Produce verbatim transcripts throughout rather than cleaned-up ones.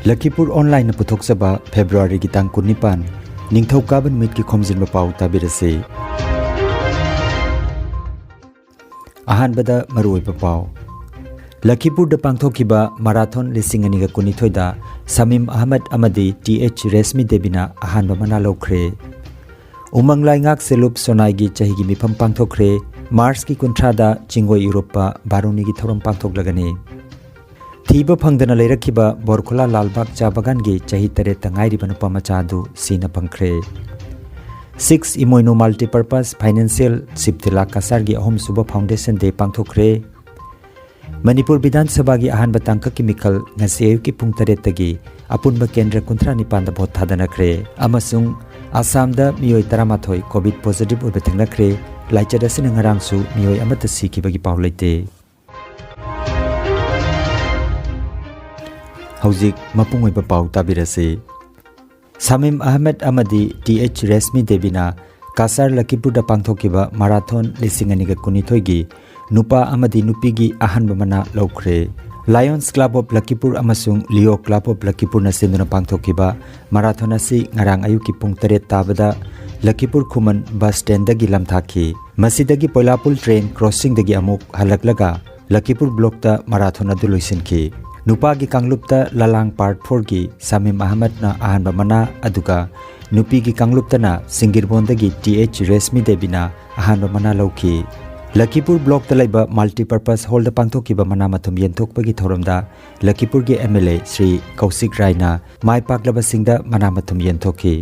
ꯂꯈꯤꯄꯨꯔ ꯑꯣꯟꯂꯥꯏꯟꯅ ꯄꯨꯊꯣꯛꯆꯕ ꯐꯦꯕ꯭ꯔꯨꯋꯥꯔꯤꯒꯤ ꯇꯥꯡ ꯀꯨꯟꯅꯤꯄꯥꯟ, ꯅꯤꯡꯊꯧꯀꯥꯕ ꯅꯨꯃꯤꯠꯀꯤ ꯈꯣꯝꯖꯤꯟꯕ ꯄꯥꯎ ꯇꯥꯕꯤꯔꯁꯤ꯫ ꯑꯍꯥꯟꯕꯗ ꯃꯔꯨꯑꯣꯏꯕ ꯄꯥꯎ꯫ ꯂꯈꯤꯄꯨꯔꯗ ꯄꯥꯡꯊꯣꯛꯈꯤꯕ ꯃꯔꯥꯊꯣꯟ ꯂꯤꯁꯤꯡ ꯑꯅꯤꯒ ꯀꯨꯟꯅꯤꯊꯣꯏꯗ ꯁꯃꯤꯝ ꯑꯍꯃꯗ ꯑꯃꯗꯤ ꯇꯤ ꯑꯩꯆ ꯔꯦꯁꯃꯤ ꯗꯦꯕꯤꯅ ꯑꯍꯥꯟꯕ ꯃꯅꯥ ꯂꯧꯈ꯭ꯔꯦ꯫ ꯎꯃꯪ ꯂꯥꯏꯉꯥꯛ ꯁꯦꯂꯨꯞ ꯁꯣꯅꯥꯏꯒꯤ ꯆꯍꯤꯒꯤ ꯃꯤꯐꯝ ꯄꯥꯡꯊꯣꯛꯈ꯭ꯔꯦ꯫ ꯃꯥꯔꯆꯀꯤ ꯀꯨꯟꯊ꯭ꯔꯥꯗ ꯆꯤꯡꯒꯣꯏ ꯏꯔꯨꯞꯄ ꯕꯥꯔꯨꯅꯤꯒꯤ ꯊꯧꯔꯝ ꯄꯥꯡꯊꯣꯛꯂꯒꯅꯤ꯫ ꯊꯤꯕ ꯐꯪꯗꯅ ꯂꯩꯔꯛꯈꯤꯕ ꯕꯣꯔꯈꯨꯂꯥ ꯂꯥꯜꯕꯥꯒ ꯆꯥ ꯕꯒꯥꯟꯒꯤ ꯆꯍꯤ ꯇꯔꯦꯠꯇ ꯉꯥꯏꯔꯤꯕ ꯅꯨꯄꯥ ꯃꯆꯥ ꯑꯗꯨ ꯁꯤꯅ ꯐꯪꯈ꯭ꯔꯦ꯫ ꯁꯤꯛꯁ ꯏꯃꯣꯏꯅꯨ ꯃꯜꯇꯤꯄꯔꯄꯁ ꯐꯥꯏꯅꯥꯟꯁꯤꯌꯦꯜ ꯁꯤꯞꯇꯤꯂꯥ ꯀꯁꯥꯔꯒꯤ ꯑꯍꯨꯝꯁꯨꯕ ꯐꯥꯎꯟꯗꯦꯁꯟ ꯗꯦ ꯄꯥꯡꯊꯣꯛꯈ꯭ꯔꯦ꯫ ꯃꯅꯤꯄꯨꯔ ꯕꯤꯙꯥꯟ ꯁꯚꯥꯒꯤ ꯑꯍꯥꯟꯕ ꯇꯥꯡꯀꯛꯀꯤ ꯃꯤꯈꯜ ꯉꯁꯤ ꯑꯌꯨꯛꯀꯤ ꯄꯨꯡ ꯇꯔꯦꯠꯇꯒꯤ ꯑꯄꯨꯟꯕ ꯀꯦꯟꯗ꯭ꯔ ꯀꯨꯟꯊ꯭ꯔꯥ ꯅꯤꯄꯥꯟꯗ ꯚꯣꯠ ꯊꯥꯗꯅꯈ꯭ꯔꯦ ꯑꯃꯁꯨꯡ ꯑꯁꯥꯝꯗ ꯃꯤꯑꯣꯏ ꯇꯔꯥꯃꯥꯊꯣꯏ ꯀꯣꯚꯤꯗ ꯄꯣꯖꯤꯇꯤꯚ ꯑꯣꯏꯕ ꯊꯦꯡꯅꯈ꯭ꯔꯦ꯫ ꯂꯥꯏꯆꯠ ꯑꯁꯤꯅ ꯉꯔꯥꯡꯁꯨ ꯃꯤꯑꯣꯏ ꯑꯃꯠꯇ ꯁꯤꯈꯤꯕꯒꯤ ꯄꯥꯎ ꯂꯩꯇꯦ꯫ ꯍꯧꯖꯤꯛ ꯃꯄꯨꯡ ꯑꯣꯏꯕ ꯄꯥꯎ ꯇꯥꯕꯤꯔꯁꯤ꯫ ꯁꯃꯤꯝ ꯑꯍꯃꯗ ꯑꯃꯗꯤ ꯇꯤ ꯑꯩꯆ ꯔꯦꯁꯃꯤ ꯗꯦꯕꯤꯅ ꯀꯁꯥꯔ ꯂꯈꯤꯄꯨꯔꯗ ꯄꯥꯡꯊꯣꯛꯈꯤꯕ ꯃꯔꯥꯊꯣꯟ ꯂꯤꯁꯤꯡ ꯑꯅꯤꯒ ꯀꯨꯟꯅꯤꯊꯣꯏꯒꯤ ꯅꯨꯄꯥ ꯑꯃꯗꯤ ꯅꯨꯄꯤꯒꯤ ꯑꯍꯥꯟꯕ ꯃꯅꯥ ꯂꯧꯈ꯭ꯔꯦ꯫ ꯂꯥꯌꯣꯟꯁ ꯀ꯭ꯂꯕ ꯑꯣꯐ ꯂꯈꯤꯄꯨꯔ ꯑꯃꯁꯨꯡ ꯂꯤꯑꯣ ꯀ꯭ꯂꯕ ꯑꯣꯐ ꯂꯈꯤꯄꯨꯔꯅ ꯁꯤꯟꯗꯨꯅ ꯄꯥꯡꯊꯣꯛꯈꯤꯕ ꯃꯔꯥꯊꯣꯟ ꯑꯁꯤ ꯉꯔꯥꯡ ꯑꯌꯨꯛꯀꯤ ꯄꯨꯡ ꯇꯔꯦꯠ ꯇꯥꯕꯗ ꯂꯈꯤꯄꯨꯔ ꯈꯨꯃꯟ ꯕꯁ ꯁ꯭ꯇꯦꯟꯗꯒꯤ ꯂꯝꯊꯥꯈꯤ꯫ ꯃꯁꯤꯗꯒꯤ ꯄꯣꯏꯂꯥꯄꯨꯜ ꯇ꯭ꯔꯦꯟ ꯀ꯭ꯔꯣꯁꯤꯡꯗꯒꯤ ꯑꯃꯨꯛ ꯍꯜꯂꯛꯂꯒ ꯂꯈꯤꯄꯨꯔ ꯕ꯭ꯂꯣꯛꯇ ꯃꯔꯥꯊꯣꯟ ꯑꯗꯨ ꯂꯣꯏꯁꯤꯟꯈꯤ꯫ ꯅꯨꯄꯥꯒꯤ ꯀꯥꯡꯂꯨꯞꯇ ꯂꯂꯥꯡ ꯄꯥꯔꯠ ꯐꯣꯔꯒꯤ ꯁꯃꯤꯝ ꯑꯍꯃꯗꯅ ꯑꯍꯥꯟꯕ ꯃꯅꯥ, ꯑꯗꯨꯒ ꯅꯨꯄꯤꯒꯤ ꯀꯥꯡꯂꯨꯞꯇꯅ ꯁꯤꯡꯒꯤꯔꯕꯣꯟꯗꯒꯤ ꯇꯤ ꯑꯩꯆ ꯔꯦꯁꯃꯤ ꯗꯦꯕꯤꯅ ꯑꯍꯥꯟꯕ ꯃꯅꯥ ꯂꯧꯈꯤ꯫ ꯂꯈꯤꯄꯨꯔ ꯕ꯭ꯂꯣꯛꯇ ꯂꯩꯕ ꯃꯜꯇꯤꯄꯔꯄꯁ ꯍꯣꯜꯗ ꯄꯥꯡꯊꯣꯛꯈꯤꯕ ꯃꯅꯥ ꯃꯊꯨꯝ ꯌꯦꯟꯊꯣꯛꯄꯒꯤ ꯊꯧꯔꯝꯗ ꯂꯈꯤꯄꯨꯔꯒꯤ ꯑꯦꯝ ꯑꯦꯜ ꯑꯦ ꯁ꯭ꯔꯤ ꯀꯧꯁꯤꯛ ꯔꯥꯏꯅ ꯃꯥꯏ ꯄꯥꯛꯂꯕꯁꯤꯡꯗ ꯃꯅꯥ ꯃꯊꯨꯝ ꯌꯦꯟꯊꯣꯛꯈꯤ꯫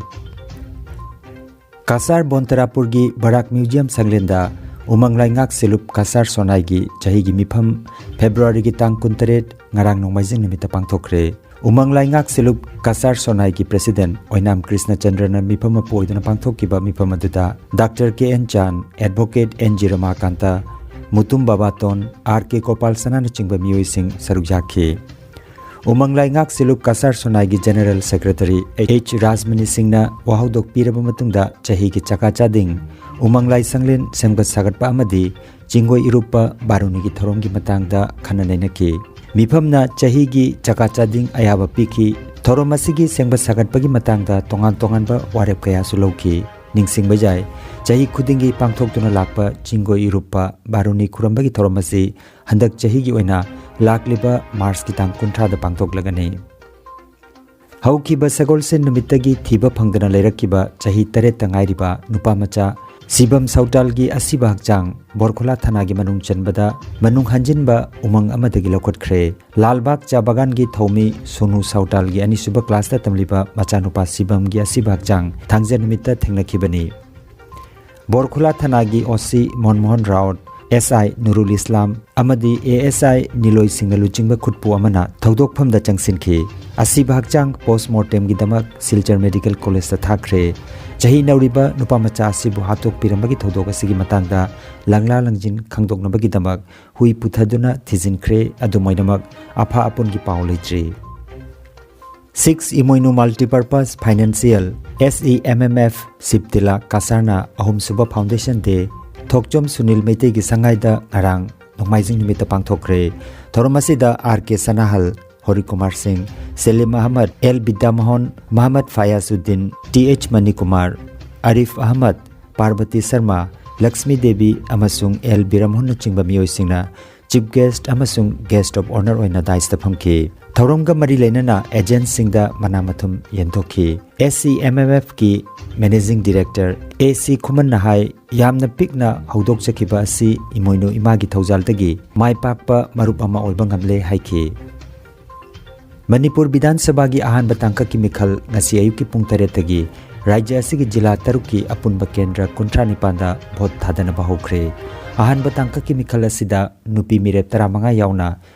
ꯀꯁꯥꯔ ꯕꯣꯟꯇꯔꯥꯄꯨꯔꯒꯤ ꯕꯔꯥꯛ ꯃ꯭ꯌꯨꯖꯤꯌꯝ ꯁꯪꯂꯦꯟꯗ ꯎꯃꯪ ꯂꯥꯏꯉꯥꯛ ꯁꯦꯂꯨꯞ ꯀꯁꯥꯔ ꯁꯣꯅꯥꯏꯒꯤ ꯆꯍꯤꯒꯤ ꯃꯤꯐꯝ ꯐꯦꯕ꯭ꯔꯨꯋꯥꯔꯤꯒꯤ ꯇꯥꯡ ꯀꯨꯟꯇꯔꯦꯠ, ꯉꯔꯥꯡ ꯅꯣꯡꯃꯥꯏꯖꯤꯡ ꯅꯨꯃꯤꯠꯇ ꯄꯥꯡꯊꯣꯛꯈ꯭ꯔꯦ꯫ ꯎꯃꯪ ꯂꯥꯏꯉꯥꯛ ꯁꯦꯂꯨꯞ ꯀꯁꯥꯔ ꯁꯣꯅꯥꯏꯒꯤ ꯄ꯭ꯔꯦꯁꯤꯗꯦꯟꯠ ꯑꯣꯏꯅꯥꯝ ꯀ꯭ꯔꯤꯁꯅ ꯆꯟꯗ꯭ꯔꯅ ꯃꯤꯐꯝ ꯃꯄꯨ ꯑꯣꯏꯗꯨꯅ ꯄꯥꯡꯊꯣꯛꯈꯤꯕ ꯃꯤꯐꯝ ꯑꯗꯨꯗ doctor K N Chan, advocate N G Ramakant, Mutum Babaton, R K Gopal ꯁꯅꯥꯅꯆꯤꯡꯕ ꯃꯤꯑꯣꯏꯁꯤꯡ ꯁꯔꯨꯛ ꯌꯥꯈꯤ꯫ ꯎꯃꯪ ꯂꯥꯏꯉꯥꯛ ꯁꯦꯂꯨꯞ ꯀꯁꯥꯔ ꯁꯣꯅꯥꯏꯒꯤ ꯖꯦꯅꯔꯦꯜ ꯁꯦꯀ꯭ꯔꯦꯇꯔꯤ ꯑꯩꯆ ꯔꯥꯖꯃꯅꯤ ꯁꯤꯡꯅ ꯋꯥꯍꯧꯗꯣꯛ ꯄꯤꯔꯕ ꯃꯇꯨꯡꯗ ꯆꯍꯤꯒꯤ ꯆꯥꯀꯥ ꯆꯥꯗꯤꯡ, ꯎꯃꯪ ꯂꯥꯏ ꯁꯪꯂꯦꯟ ꯁꯦꯝꯒꯠ ꯁꯥꯒꯠꯄ ꯑꯃꯗꯤ ꯆꯤꯡꯒꯣꯏ ꯏꯔꯨꯞꯄ ꯕꯥꯔꯨꯅꯤꯒꯤ ꯊꯧꯔꯝꯒꯤ ꯃꯇꯥꯡꯗ ꯈꯟꯅ ꯅꯩꯅꯈꯤ꯫ ꯃꯤꯐꯝꯅ ꯆꯍꯤꯒꯤ ꯆꯀꯥ ꯆꯥꯗꯤꯡ ꯑꯌꯥꯕ ꯄꯤꯈꯤ꯫ ꯊꯧꯔꯝ ꯑꯁꯤꯒꯤ ꯁꯦꯝꯒꯠ ꯁꯥꯒꯠꯄꯒꯤ ꯃꯇꯥꯡꯗ ꯇꯣꯉꯥꯟ ꯇꯣꯉꯥꯟꯕ ꯋꯥꯔꯦꯞ ꯀꯌꯥꯁꯨ ꯂꯧꯈꯤ꯫ ꯅꯤꯡꯁꯤꯡꯕ ꯌꯥꯏ, ꯆꯍꯤ ꯈꯨꯗꯤꯡꯒꯤ ꯄꯥꯡꯊꯣꯛꯇꯨꯅ ꯂꯥꯛꯄ ꯆꯤꯡꯒꯣꯏ ꯏꯔꯨꯞꯄ ꯕꯥꯔꯨꯅꯤ ꯈꯨꯔꯝꯕꯒꯤ ꯊꯧꯔꯝ ꯑꯁꯤ ꯍꯟꯗꯛ ꯆꯍꯤꯒꯤ ꯑꯣꯏꯅ ꯂꯥꯛꯂꯤꯕ ꯃꯥꯔꯆꯀꯤ ꯇꯥꯡ ꯀꯨꯟꯊ꯭ꯔꯥꯗ ꯄꯥꯡꯊꯣꯛꯂꯒꯅꯤ꯫ ꯍꯧꯈꯤꯕ ꯁꯒꯣꯜꯁꯦꯟ ꯅꯨꯃꯤꯠꯇꯒꯤ ꯊꯤꯕ ꯐꯪꯗꯅ ꯂꯩꯔꯛꯈꯤꯕ ꯆꯍꯤ ꯇꯔꯦꯠꯇ ꯉꯥꯏꯔꯤꯕ ꯅꯨꯄꯥ ꯃꯆꯥ ꯁꯤꯕꯝ ꯁꯧꯇꯥꯜꯒꯤ ꯑꯁꯤꯕ ꯍꯛꯆꯥꯡ ꯕꯣꯔꯈꯨꯂꯥ ꯊꯅꯥꯒꯤ ꯃꯅꯨꯡ ꯆꯟꯕꯗ ꯃꯅꯨꯡ ꯍꯟꯖꯤꯟꯕ ꯎꯃꯪ ꯑꯃꯗꯒꯤ ꯂꯧꯈꯠꯈ꯭ꯔꯦ꯫ ꯂꯥꯜꯕꯥꯒ ꯆꯥ ꯕꯥꯒꯥꯟꯒꯤ ꯊꯧꯃꯤ ꯁꯣꯅꯨ ꯁꯧꯇꯥꯜꯒꯤ ꯑꯅꯤꯁꯨꯕ ꯀ꯭ꯂꯥꯁꯇ ꯇꯝꯂꯤꯕ ꯃꯆꯥꯅꯨꯄꯥ ꯁꯤꯕꯝꯒꯤ ꯑꯁꯤꯕ ꯍꯛꯆꯥꯡ ꯊꯥꯡꯖ ꯅꯨꯃꯤꯠꯇ ꯊꯦꯡꯅꯈꯤꯕꯅꯤ꯫ ꯕꯣꯔꯈꯨꯂꯥ ꯊꯅꯥꯒꯤ ꯑꯣ ꯁꯤ ꯃꯣꯟꯃꯣꯍꯟ ꯔꯥꯎꯠ, ꯑꯦꯁ ꯑꯥꯏ ꯅꯨꯔꯨꯜ ꯏꯁꯂꯥꯝ ꯑꯃꯗꯤ ꯑꯦ ꯑꯦꯁ ꯑꯥꯏ ꯅꯤꯂꯣꯏ ꯁꯤꯡꯅ ꯂꯨꯆꯤꯡꯕ ꯈꯨꯠꯄꯨ ꯑꯃꯅ ꯊꯧꯗꯣꯛꯐꯝꯗ ꯆꯪꯁꯤꯟꯈꯤ꯫ ꯑꯁꯤꯕ ꯍꯛꯆꯥꯡ ꯄꯣꯁꯃꯣꯔꯇꯦꯝꯒꯤꯗꯃꯛ ꯁꯤꯜꯆꯔ ꯃꯦꯗꯤꯀꯦꯜ ꯀꯣꯂꯦꯖꯇ ꯊꯥꯈ꯭ꯔꯦ꯫ ꯆꯍꯤ ꯅꯧꯔꯤꯕ ꯅꯨꯄꯥ ꯃꯆꯥ ꯑꯁꯤꯕꯨ ꯍꯥꯠꯇꯣꯛꯄꯤꯔꯝꯕꯒꯤ ꯊꯧꯗꯣꯛ ꯑꯁꯤꯒꯤ ꯃꯇꯥꯡꯗ ꯂꯪꯂꯥ ꯂꯪꯖꯤꯟ ꯈꯪꯗꯣꯛꯅꯕꯒꯤꯗꯃꯛ ꯍꯨꯏ ꯄꯨꯊꯗꯨꯅ ꯊꯤꯖꯤꯟꯈ꯭ꯔꯦ꯫ ꯑꯗꯨꯝ ꯑꯣꯏꯅꯃꯛ, ꯑꯐ ꯑꯄꯨꯟꯒꯤ ꯄꯥꯎ ꯂꯩꯇ꯭ꯔꯤ꯫ ꯁꯤꯛꯁ Imoinu multipurpose financial, S E M M F, ꯁꯤꯕꯇꯤꯂꯥ ꯀꯥꯁꯥꯔꯅ ꯑꯍꯨꯝꯁꯨꯕ ꯐꯥꯎꯟꯗꯦꯁꯟ ꯗꯦ ꯊꯣꯛꯆꯣꯝ ꯁꯨꯅꯤꯜ ꯃꯩꯇꯩꯒꯤ ꯁꯉꯥꯏꯗ ꯉꯔꯥꯡ ꯅꯣꯡꯃꯥꯏꯖꯤꯡ ꯅꯨꯃꯤꯠꯇ ꯄꯥꯡꯊꯣꯛꯈ꯭ꯔꯦ꯫ ꯊꯧꯔꯝ ꯑꯁꯤꯗ ꯑꯥꯔ ꯀꯦ Sanahal, Horikumar Singh, Selim Ahmad, L Bidyamohan, Mohammad Fayazuddin, T H Manikumar, Arif Ahmad, Parbati Sharma, Lakshmi Devi ꯑꯃꯁꯨꯡ ꯑꯦꯜ ꯕꯤꯔꯝꯍꯣꯟꯅꯆꯤꯡꯕ ꯃꯤꯑꯣꯏꯁꯤꯡꯅ ꯆꯤꯐ ꯒꯦꯁ꯭ꯠ ꯑꯃꯁꯨꯡ ꯒꯦꯁ꯭ꯠ ꯑꯣꯐ ꯑꯣꯅꯔ ꯑꯣꯏꯅ ꯗꯥꯏꯁꯇ ꯐꯝꯈꯤ꯫ ꯊꯧꯔꯝꯒ ꯃꯔꯤ ꯂꯩꯅꯅ ꯑꯦꯖꯦꯟꯠꯁꯤꯡꯗ ꯃꯅꯥ ꯃꯊꯨꯝ ꯌꯦꯟꯊꯣꯛꯈꯤ꯫ ꯑꯦꯁ ꯏ ꯑꯦꯝ ꯑꯦꯝ ꯑꯦꯐꯀꯤ ꯃꯦꯅꯦꯖꯤꯡ ꯗꯤꯔꯦꯛꯇꯔ ꯑꯦ ꯁꯤ ꯈꯨꯃꯟꯅ ꯍꯥꯏ, ꯌꯥꯝꯅ ꯄꯤꯛꯅ ꯍꯧꯗꯣꯛꯆꯈꯤꯕ ꯑꯁꯤ ꯏꯃꯣꯏꯅꯨ ꯏꯃꯥꯒꯤ ꯊꯧꯖꯥꯜꯗꯒꯤ ꯃꯥꯏ ꯄꯥꯛꯄ ꯃꯔꯨꯞ ꯑꯃ ꯑꯣꯏꯕ ꯉꯝꯂꯦ ꯍꯥꯏꯈꯤ꯫ ꯃꯅꯤꯄꯨꯔ ꯕꯤꯙꯥꯟ ꯁꯚꯥꯒꯤ ꯑꯍꯥꯟꯕ ꯇꯥꯡꯀꯛꯀꯤ ꯃꯤꯈꯜ ꯉꯁꯤ ꯑꯌꯨꯛꯀꯤ ꯄꯨꯡ ꯇꯔꯦꯠꯇꯒꯤ ꯔꯥꯖ꯭ꯌ ꯑꯁꯤꯒꯤ ꯖꯤꯂꯥ ꯇꯔꯨꯛꯀꯤ ꯑꯄꯨꯟꯕ ꯀꯦꯟꯗ꯭ꯔ ꯀꯨꯟꯊ꯭ꯔꯥ ꯅꯤꯄꯥꯟꯗ ꯚꯣꯠ ꯊꯥꯗꯅꯕ ꯍꯧꯈ꯭ꯔꯦ꯫ ꯑꯍꯥꯟꯕ ꯇꯥꯡꯀꯛꯀꯤ ꯃꯤꯈꯜ ꯑꯁꯤꯗ ꯅꯨꯄꯤ ꯃꯤꯔꯦꯞ ꯇꯔꯥꯃꯉꯥ ꯌꯥꯎꯅ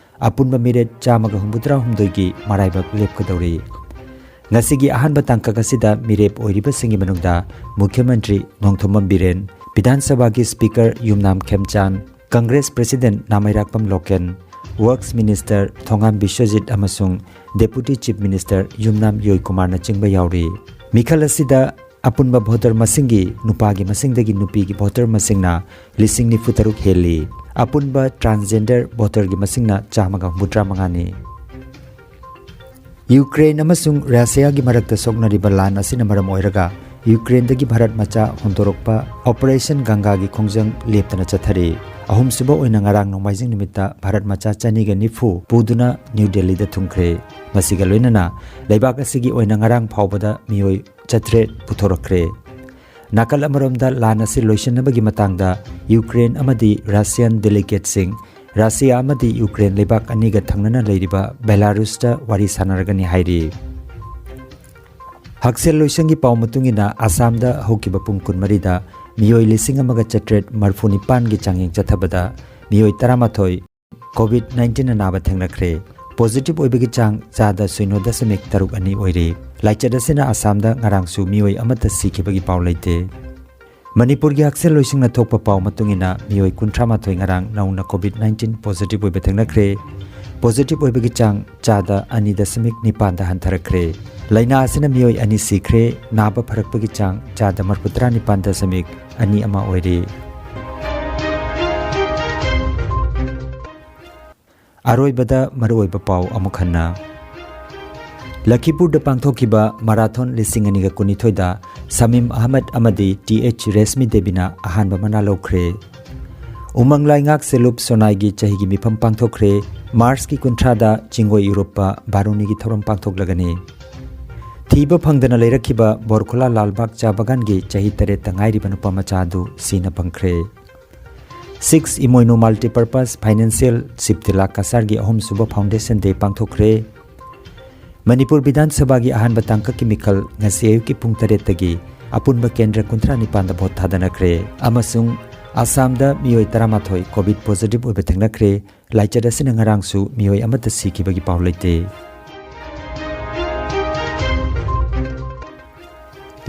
ꯑꯄꯨꯟꯕ ꯃꯤꯔꯦꯞ ꯆꯥꯝꯃꯒ ꯍꯨꯝꯐꯨꯇꯔꯥ ꯍꯨꯝꯗꯣꯏꯒꯤ ꯃꯔꯥꯏꯕꯛ ꯂꯦꯞꯀꯗꯧꯔꯤ꯫ ꯉꯁꯤꯒꯤ ꯑꯍꯥꯟꯕ ꯇꯥꯡꯀꯛ ꯑꯁꯤꯗ ꯃꯤꯔꯦꯞ ꯑꯣꯏꯔꯤꯕꯁꯤꯡꯒꯤ ꯃꯅꯨꯡꯗ ꯃꯨꯈ꯭ꯌ ꯃꯟꯇ꯭ꯔꯤ ꯅꯣꯡꯊꯣꯝꯕꯝ ꯕꯤꯔꯦꯟ, ꯕꯤꯙꯥꯟ ꯁꯚꯥꯒꯤ speaker Yumnam Khemchand, Congress president Nameirakpam Loken, works minister Thongam Biswajit ꯑꯃꯁꯨꯡ ꯗꯦꯄꯨꯇꯤ ꯆꯤꯐ ꯃꯤꯅꯤꯁꯇꯔ ꯌꯨꯝꯅꯥꯝ ꯌꯣꯏꯀꯨꯃꯥꯔꯅꯆꯤꯡꯕ ꯌꯥꯎꯔꯤ꯫ ꯃꯤꯈꯜ ꯑꯁꯤꯗ ꯑꯄꯨꯟꯕ ꯚꯣꯇꯔ ꯃꯁꯤꯡꯒꯤ ꯅꯨꯄꯥꯒꯤ ꯃꯁꯤꯡꯗꯒꯤ ꯅꯨꯄꯤꯒꯤ ꯚꯣꯇꯔ ꯃꯁꯤꯡꯅ ꯂꯤꯁꯤꯡ ꯅꯤꯐꯨ ꯇꯔꯨꯛ ꯍꯦꯜꯂꯤ꯫ ꯑꯄꯨꯟꯕ ꯇ꯭ꯔꯥꯟꯁꯖꯦꯟꯗꯔ ꯚꯣꯇꯔꯒꯤ ꯃꯁꯤꯡꯅ ꯆꯥꯝꯃꯒ ꯍꯨꯝꯐꯨꯇꯔꯥ ꯃꯉꯥꯅꯤ꯫ ꯌꯨꯀ꯭ꯔꯦꯟ ꯑꯃꯁꯨꯡ ꯔꯁꯤꯌꯥꯒꯤ ꯃꯔꯛꯇ ꯁꯣꯛꯅꯔꯤꯕ ꯂꯥꯟ ꯑꯁꯤꯅ ꯃꯔꯝ ꯑꯣꯏꯔꯒ ꯌꯨꯀ꯭ꯔꯦꯟꯗꯒꯤ ꯚꯥꯔꯠ ꯃꯆꯥ ꯍꯣꯟꯗꯣꯔꯛꯄ ꯑꯣꯄꯔꯦꯁꯟ ꯒꯪꯒꯥꯒꯤ ꯈꯣꯡꯖꯪ ꯂꯦꯞꯇꯅ ꯆꯠꯊꯔꯤ꯫ ꯑꯍꯨꯝꯁꯨꯕ ꯑꯣꯏꯅ ꯉꯔꯥꯡ ꯅꯣꯡꯃꯥꯏꯖꯤꯡ ꯅꯨꯃꯤꯠꯇ ꯚꯥꯔꯠ ꯃꯆꯥ ꯆꯅꯤꯒ ꯅꯤꯐꯨ ꯄꯨꯗꯨꯅ ꯅ꯭ꯌꯨ ꯗꯦꯜꯂꯤꯗ ꯊꯨꯡꯈ꯭ꯔꯦ꯫ ꯃꯁꯤꯒ ꯂꯣꯏꯅꯅ ꯂꯩꯕꯥꯛ ꯑꯁꯤꯒꯤ ꯑꯣꯏꯅ ꯉꯔꯥꯡ ꯐꯥꯎꯕꯗ ꯃꯤꯑꯣꯏ ꯆꯥꯇ꯭ꯔꯦꯠ ꯄꯨꯊꯣꯔꯛꯈ꯭ꯔꯦ꯫ ꯅꯥꯀꯜ ꯑꯃꯔꯣꯝꯗ ꯂꯥꯟ ꯑꯁꯤ ꯂꯣꯏꯁꯤꯟꯅꯕꯒꯤ ꯃꯇꯥꯡꯗ ꯌꯨꯀ꯭ꯔꯦꯟ ꯑꯃꯗꯤ ꯔꯁꯤꯌꯥꯟ ꯗꯦꯂꯤꯒꯦꯠꯁꯤꯡ ꯔꯁꯤꯌꯥ ꯑꯃꯗꯤ ꯌꯨꯀ꯭ꯔꯦꯟ ꯂꯩꯕꯥꯛ ꯑꯅꯤꯒ ꯊꯪꯅꯅ ꯂꯩꯔꯤꯕ ꯕꯦꯂꯥꯔꯨꯁꯇ ꯋꯥꯔꯤ ꯁꯥꯟꯅꯔꯒꯅꯤ ꯍꯥꯏꯔꯤ꯫ ꯍꯛꯁꯦꯜ ꯂꯣꯏꯁꯪꯒꯤ ꯄꯥꯎ ꯃꯇꯨꯡ ꯏꯟꯅ ꯑꯁꯥꯝꯗ ꯍꯧꯈꯤꯕ ꯄꯨꯡ ꯀꯨꯟꯃꯔꯤꯗ ꯃꯤꯑꯣꯏ ꯂꯤꯁꯤꯡ ꯑꯃꯒ ꯆꯥꯇ꯭ꯔꯦꯠ ꯃꯔꯤꯐꯨ ꯅꯤꯄꯥꯟꯒꯤ ꯆꯥꯡꯌꯦꯡ ꯆꯠꯊꯕꯗ ꯃꯤꯑꯣꯏ ꯇꯔꯥꯃꯥꯊꯣꯏ ꯀꯣꯚꯤꯗ ꯅꯥꯏꯟꯇꯤꯟ ꯑꯅꯥꯕ ꯊꯦꯡꯅꯈ꯭ꯔꯦ꯫ ꯄꯣꯖꯤꯇꯤꯚ ꯑꯣꯏꯕꯒꯤ ꯆꯥꯡ ꯆꯥꯗ ꯁꯤꯅꯣ ꯗꯁꯃꯤꯛ ꯇꯔꯨꯛ ꯑꯅꯤ ꯑꯣꯏꯔꯤ꯫ ꯂꯥꯏꯆꯠ ꯑꯁꯤꯅ ꯑꯁꯥꯝꯗ ꯉꯔꯥꯡꯁꯨ ꯃꯤꯑꯣꯏ ꯑꯃꯠꯇ ꯁꯤꯈꯤꯕꯒꯤ ꯄꯥꯎ ꯂꯩꯇꯦ꯫ ꯃꯅꯤꯄꯨꯔꯒꯤ ꯍꯛꯁꯦꯜ ꯂꯣꯏꯁꯪꯅ ꯊꯣꯛꯄ ꯄꯥꯎ ꯃꯇꯨꯡ ꯏꯟꯅ ꯃꯤꯑꯣꯏ ꯀꯨꯟꯊ꯭ꯔꯥ ꯃꯥꯊꯣꯏ ꯉꯔꯥꯡ ꯅꯧꯅ ꯀꯣꯚꯤꯗ ꯅꯥꯏꯟꯇꯤꯟ ꯄꯣꯖꯤꯇꯤꯚ ꯑꯣꯏꯕ ꯊꯦꯡꯅꯈ꯭ꯔꯦ꯫ ꯄꯣꯖꯤꯇꯤꯚ ꯑꯣꯏꯕꯒꯤ ꯆꯥꯡ ꯆꯥꯗ ꯑꯅꯤ ꯗꯁꯃꯤꯛ ꯅꯤꯄꯥꯟꯗ ꯍꯟꯊꯔꯛꯈ꯭ꯔꯦ꯫ ꯂꯥꯏꯅꯥ ꯑꯁꯤꯅ ꯃꯤꯑꯣꯏ ꯑꯅꯤ ꯁꯤꯈ꯭ꯔꯦ꯫ ꯅꯥꯕ ꯐꯔꯛꯄꯒꯤ ꯆꯥꯡ ꯆꯥꯗ ꯃꯔꯤꯐꯨꯇꯔꯥ ꯅꯤꯄꯥꯟ ꯗꯁꯃꯤꯛ ꯑꯅꯤ ꯑꯃ ꯑꯣꯏꯔꯤ꯫ ꯑꯔꯣꯏꯕꯗ ꯃꯔꯨꯑꯣꯏꯕ ꯄꯥꯎ ꯑꯃꯨꯛ ꯍꯟꯅ꯫ ꯂꯈꯤꯄꯨꯔꯗ ꯄꯥꯡꯊꯣꯛꯈꯤꯕ ꯃꯔꯥꯊꯣꯟ ꯂꯤꯁꯤꯡ ꯑꯅꯤꯒ ꯀꯨꯟꯅꯤꯊꯣꯏꯗ ꯁꯃꯤꯝ ꯑꯍꯃꯗ ꯑꯃꯗꯤ ꯇꯤ ꯑꯩꯆ ꯔꯦꯁꯃꯤ ꯗꯦꯕꯤꯅ ꯑꯍꯥꯟꯕ ꯃꯅꯥ ꯂꯧꯈ꯭ꯔꯦ꯫ ꯎꯃꯪ ꯂꯥꯏꯉꯥꯛ ꯁꯦꯂꯨꯞ ꯁꯣꯅꯥꯏꯒꯤ ꯆꯍꯤꯒꯤ ꯃꯤꯐꯝ ꯄꯥꯡꯊꯣꯛꯈ꯭ꯔꯦ꯫ ꯃꯥꯔꯆꯀꯤ ꯀꯨꯟꯊ꯭ꯔꯥꯗ ꯆꯤꯡꯑꯣꯏ ꯏꯔꯨꯞꯄ ꯕꯥꯔꯨꯅꯤꯒꯤ ꯊꯧꯔꯝ ꯄꯥꯡꯊꯣꯛꯂꯒꯅꯤ꯫ ꯊꯤꯕ ꯐꯪꯗꯅ ꯂꯩꯔꯛꯈꯤꯕ ꯕꯣꯔꯈꯨꯂꯥ ꯂꯥꯜꯕꯥꯒ ꯆꯥ ꯕꯒꯥꯟꯒꯤ ꯆꯍꯤ ꯇꯔꯦꯠꯇ ꯉꯥꯏꯔꯤꯕ ꯅꯨꯄꯥ ꯃꯆꯥ ꯑꯗꯨ ꯁꯤꯅ ꯐꯪꯈ꯭ꯔꯦ꯫ ꯁꯤꯛꯁ ꯏꯃꯣꯏꯅꯨ ꯃꯜꯇꯤꯄꯔꯄꯁ ꯐꯥꯏꯅꯥꯟꯁꯤꯌꯦꯜ ꯁꯤꯕꯇꯤꯂꯥ ꯀꯁꯥꯔꯒꯤ ꯑꯍꯨꯝꯁꯨꯕ ꯐꯥꯎꯟꯗꯦꯁꯟ ꯗꯦ ꯄꯥꯡꯊꯣꯛꯈ꯭ꯔꯦ꯫ ꯃꯅꯤꯄꯨꯔ ꯕꯤꯙꯥꯟ ꯁꯚꯥꯒꯤ ꯑꯍꯥꯟꯕ ꯇꯥꯡꯀꯛꯀꯤ ꯃꯤꯈꯜ ꯉꯁꯤ ꯑꯌꯨꯛꯀꯤ ꯄꯨꯡ ꯇꯔꯦꯠꯇꯒꯤ ꯑꯄꯨꯟꯕ ꯀꯦꯟꯗ꯭ꯔ ꯀꯨꯟꯊ꯭ꯔꯥ ꯅꯤꯄꯥꯟꯗ ꯚꯣꯠ ꯊꯥꯗꯅꯈ꯭ꯔꯦ ꯑꯃꯁꯨꯡ ꯑꯁꯥꯝꯗ ꯃꯤꯑꯣꯏ ꯇꯔꯥꯃꯥꯊꯣꯏ ꯀꯣꯚꯤꯗ ꯄꯣꯖꯤꯇꯤꯚ ꯑꯣꯏꯕ ꯊꯦꯡꯅꯈ꯭ꯔꯦ꯫ ꯂꯥꯏꯆꯠ ꯑꯁꯤꯅ ꯉꯔꯥꯡꯁꯨ ꯃꯤꯑꯣꯏ ꯑꯃꯠꯇ ꯁꯤꯈꯤꯕꯒꯤ ꯄꯥꯎ ꯂꯩꯇꯦ꯫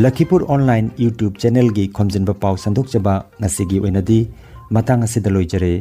ꯂꯈꯤꯄꯨꯔ ꯑꯣꯟꯂꯥꯏꯟ YouTube ꯆꯦꯅꯦꯜꯒꯤ ꯈꯣꯝꯖꯤꯟꯕ ꯄꯥꯎ ꯁꯟꯗꯣꯛꯆꯕ ꯉꯁꯤꯒꯤ ꯑꯣꯏꯅꯗꯤ ꯃꯇꯥꯡ ꯑꯁꯤꯗ ꯂꯣꯏꯖꯔꯦ꯫